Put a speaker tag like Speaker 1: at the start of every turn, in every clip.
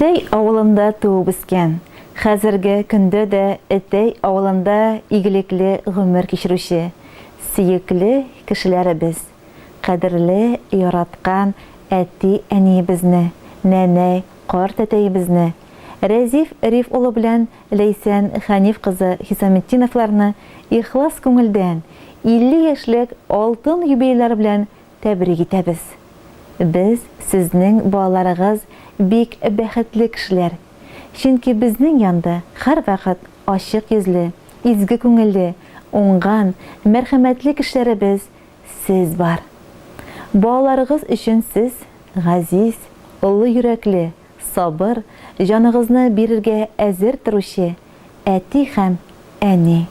Speaker 1: Өтәй авылында туып үскән, хәзерге көндә дә Өтәй авылында игелекле гомер кичерүче сөекле кешеләребез, кадерле, яраткан әти-әниебезне, нәнәй, картәтәебезне, Рәзиф Риф улы белән Ләйсән Хәниф кызы Хисаметдиновларны ихлас күңелдән 50 яшьлек алтын юбилейлары белән тәбрик итәбез. Без, сезнең балаларыгыз, бик бәхетле кешеләр. Чөнки безнең янда һәрвакыт ачык йөзле, изге күңелле, уңган, мәрхәмәтле кешеләребез, сез бар. Балаларыгыз өчен сез, газиз, олы йөрәкле, сабыр, җаныгызны бирергә әзер торучы әти һәм әни.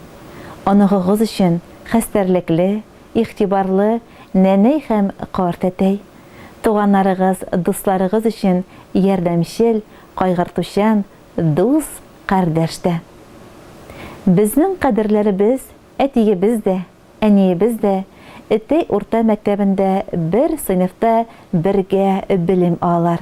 Speaker 1: Оныгыгыз өчен хәстәрлекле, игътибарлы нәнәй һәм картәтәй. Туганнарыгыз, дусларыгыз өчен ярдәмчел, кайгыртучан дус, кардәш тә. Безнең кадерләребез, әтиебез дә, әниебез дә Өтәй урта мәктәбендә бер сыйныфта бергә белем алалар.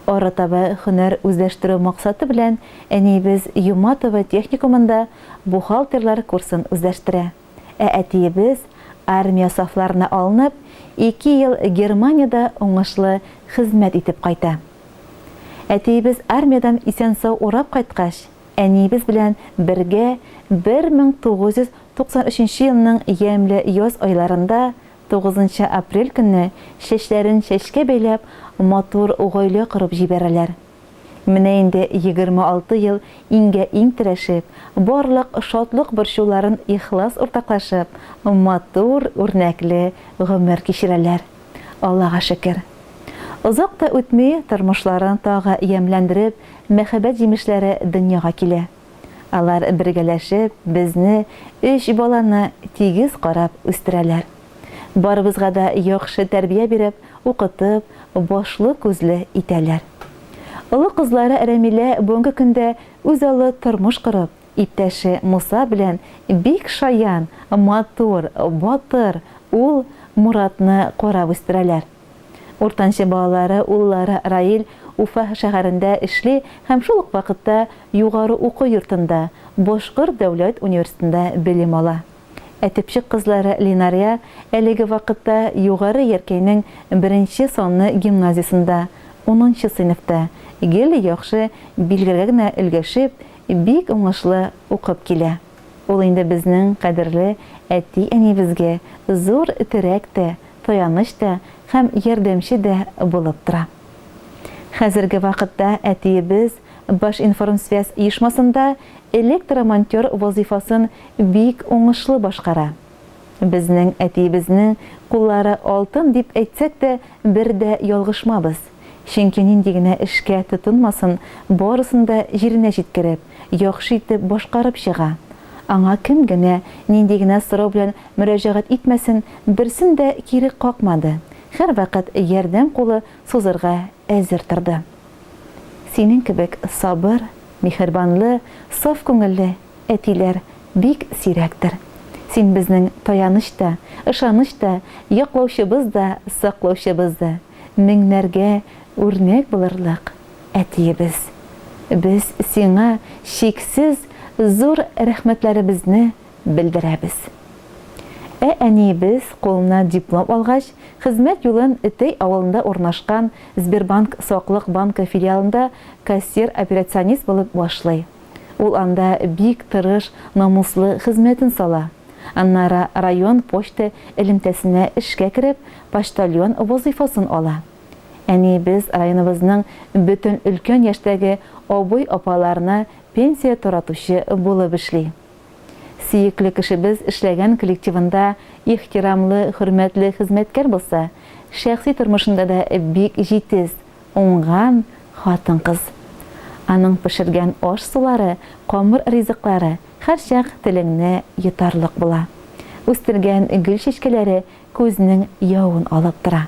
Speaker 1: Арытаба һөнәр үзләштерү максаты белән әниебез Юматово техникумында бухгалтерлар курсын үзләштерә. Ә әтиебез армия сафларына алынып, ике ел Германиядә уңышлы хезмәт итеп кайта. Әтиебез армиядән исән-сау урап кайткач, әниебез белән бергә 1993 елның ямьле яз айларында, тугызынчы апрель көнне чәчләрен чәчкә бәйләп, матур гаилә корып җибәрәләр. Менә инде 26 ел иңгә-иң терәшеп, барлык шатлык-борчуларын ихлас уртаклашып, матур, үрнәкле гомер кичерәләр. Аллага шөкер. Озак та үтми, тормышларын тагы ямьләндереп, мәхәббәт җимешләре дөньяга килә. Алар бергәләшеп, безне, өч баланы, тигез карап үстерәләр. Барыбызга да яхшы тәрбия биреп, укытып, башлы-күзле итәләр. Олы кызлары Рәмилә бүгенге көндә үзаллы тормыш корып, иптәше Муса белән бик шаян, матур, батыр ул Муратны карап үстерәләр. Уртанчы балалары, уллары Раил Уфа шәһәрендә эшли һәм шул ук вакытта югары уку йортында, Башкорт дәүләт университетында белем ала. Ә төпчек кызлары Линария әлеге вакытта Югары Яркәйнең беренче санлы гимназиясендә, унынчы сыйныфта, гел яхшы билгеләргә генә өлгәшеп, бик уңышлы укып килә. Ул инде безнең кадерле әти-әниебезгә зур терәк тә, таяныч та һәм ярдәмче дә булып тора. Хәзерге вакытта әтиебез Башинформсвязь оешмасында электромонтер вазыйфасын бик уңышлы башкара. Безнең әтиебезнең куллары алтын дип әйтсәк тә бер дә ялгышмабыз. Чөнки нинди генә эшкә тотынмасын, барысын да җиренә җиткереп, яхшы итеп башкарып чыга. Аңа кем генә, нинди генә сорау белән мөрәҗәгать итмәсен, берсен дә кире какмады, һәрвакыт ярдәм кулы сузырга әзер торды. Синең кебек сабыр, миһербанлы, саф күңелле әтиләр бик сирәктер. Син безнең таяныч та, ышаныч та, яклаучыбыз да, саклаучыбыз да, меңнәргә үрнәк булырлык әтиебез. Без сиңа чиксез зур рәхмәтләребезне белдерәбез. Ә әниебез кулына диплом алгач, хезмәт юлын Өтәй авылында урнашкан Сбербанк саклык банкы филиалында кассир-операционист булып башлый. Ул анда бик тырыш, намуслы хезмәтен сала. Аннары район почта элемтәсенә эшкә кереп, почтальон вазыйфасын ала. Әниебез районыбызның бөтен өлкән яшьтәге абый-апаларына пенсия таратучы булып эшли. Сөекле кешебез эшләгән коллективында ихтирамлы, хөрмәтле хезмәткәр булса, шәхси тормышында да бик җитез, уңган хатын-кыз. Аның пешергән аш-сулары, камыр ризыклары һәрчак телеңне йотарлык була. Үстергән гөл чәчкәләре күзнең явын алып тора.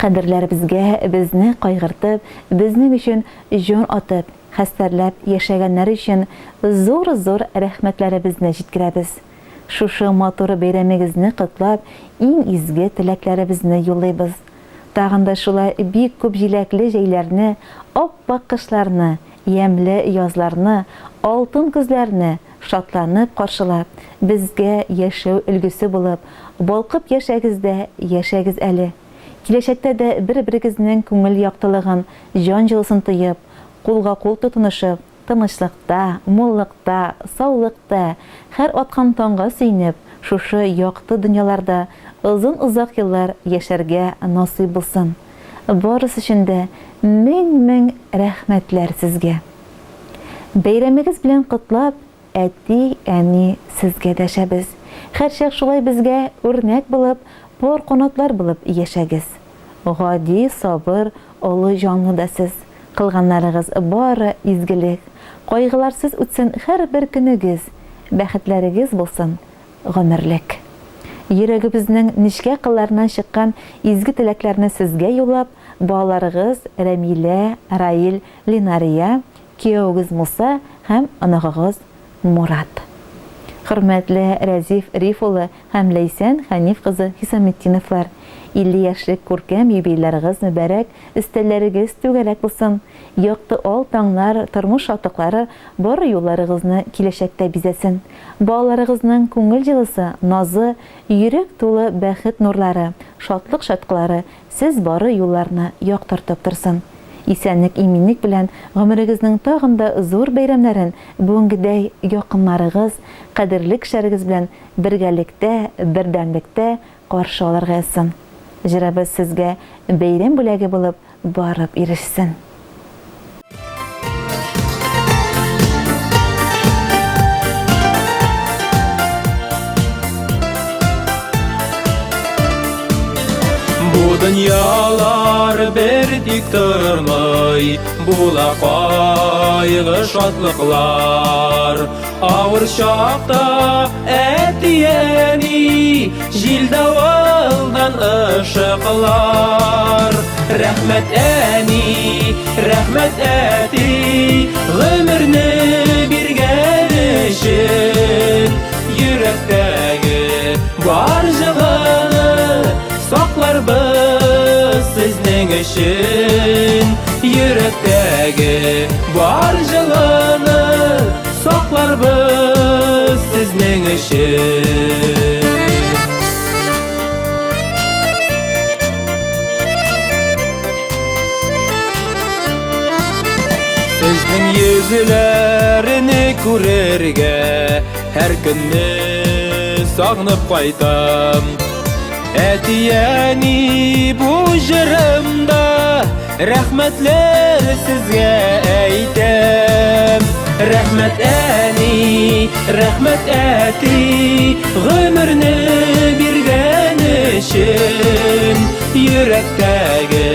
Speaker 1: Кадерләребезгә безне кайгыртып, безнең өчен җан атып, хәстәрләп яшәгәннәре өчен зур-зур рәхмәтләребезне җиткерәбез. Шушы матур бәйрәмегезне котлап, иң изге теләкләребезне юллыйбыз. Тагын да шулай бик күп җиләкле җәйләрне, ап-ак кышларны, ямьле язларны, алтын көзләрне шатланып каршылап, безгә яшәү өлгесе булып, балкып яшәгез дә яшәгез әле. Киләчәктә дә бер-берегезнең күңел яктылыгын, җан җылысын тоеп, кулга-кул тотынышып, тынычлыкта, муллыкта, саулыкта, һәр аткан таңга сөенеп, шушы якты дөньяларда озын-озак еллар яшәргә насыйп булсын. Барысы өчен дә мең-мең рәхмәтләр сезгә. Бәйрәмегез белән котлап, әти, әни сезгә дәшәбез. Һәрчак шулай безгә үрнәк булып, пар канатлар булып яшәгез. Гади, сабыр, олы җанлы да сез. Кылганнарыгыз бары изгелек. Кайгыларсыз үтсен һәрбер көнегез, бәхетләрегез булсын гомерлек. Йөрәгебезнең нечкә кылларыннан чыккан изге теләкләрне сезгә юллап, балаларыгыз Рәмилә, Раил, Ленария, киявегез Муса һәм оныгыгыз Мурат. Хөрмәтле Рәзиф Риф улы һәм Ләйсән Хәниф кызы Хисаметдиновлар, 50 яшьлек күркәм юбилейларыгыз мөбарәк, өстәлләрегез түгәрәк булсын, якты ал таңнар, тормыш шатлыклары бары юлларыгызны киләчәктә бизәсен. Балаларыгызның күңел җылысы, назы, йөрәк тулы бәхет нурлары, шатлык чаткылары сез бары юлларны яктыртып торсын. Исәнлек-иминлек белән гомерегезнең тагын да зур бәйрәмнәрен бүгенгедәй якыннарыгыз, кадерле кешеләрегез белән бергәлектә, бердәмлектә каршы алырга язсын. Җырыбыз сезгә бәйрәм бүләге булып барып ирешсен.
Speaker 2: Бу дөньялар бер тик тормый, була кайгы шатлыклар. Авыр чакта әти-әни җил-давылдан ышыклар. Рәхмәт әни, рәхмәт әти, гомерне биргән өчен. Йөрәктәге бар җылыны сакларбыз сезнең өчен. Йөрәктәге бар җылыны сакларбыз сезнең өчен. Сезнең йөзләрне күрергә һәр көнне сагынып кайтам. Әти-әни, бу җырымда рәхмәтләр сезгә әйтәм. Рәхмәт әни, рәхмәт әти, гомерне биргән өчен. Йөрәктәге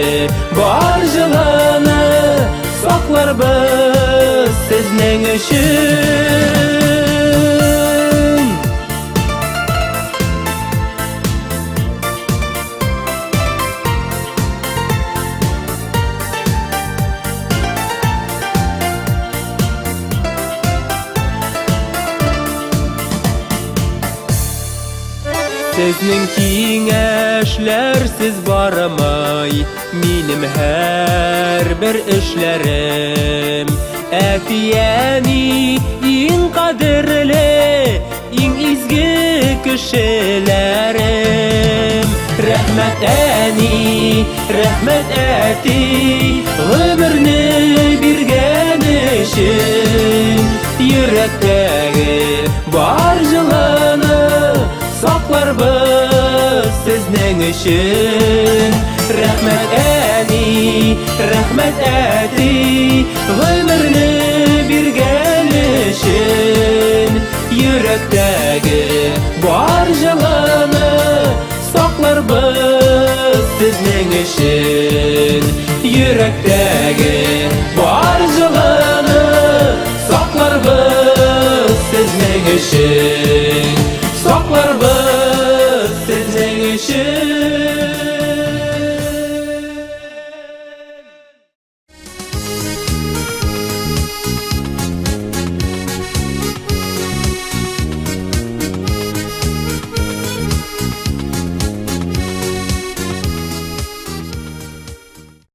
Speaker 2: бар җылыны сакларбыз сезнең өчен. Сезнең киңәшләрсез бармый минем һәрбер эшләрем. Әти-әни иң кадерле, иң изге кешеләрем. Рәхмәт әни, рәхмәт әти, гомерне биргән өчен. Йөрәктәге бар җылыны сакларбыз сезнең өчен. Рәхмәт әни, рәхмәт әти, гомерне биргән өчен. Йөрәктәге бар җылыны сакларбыз сезнең өчен. Йөрәктәге бар җылыны сакларбыз сезнең өчен.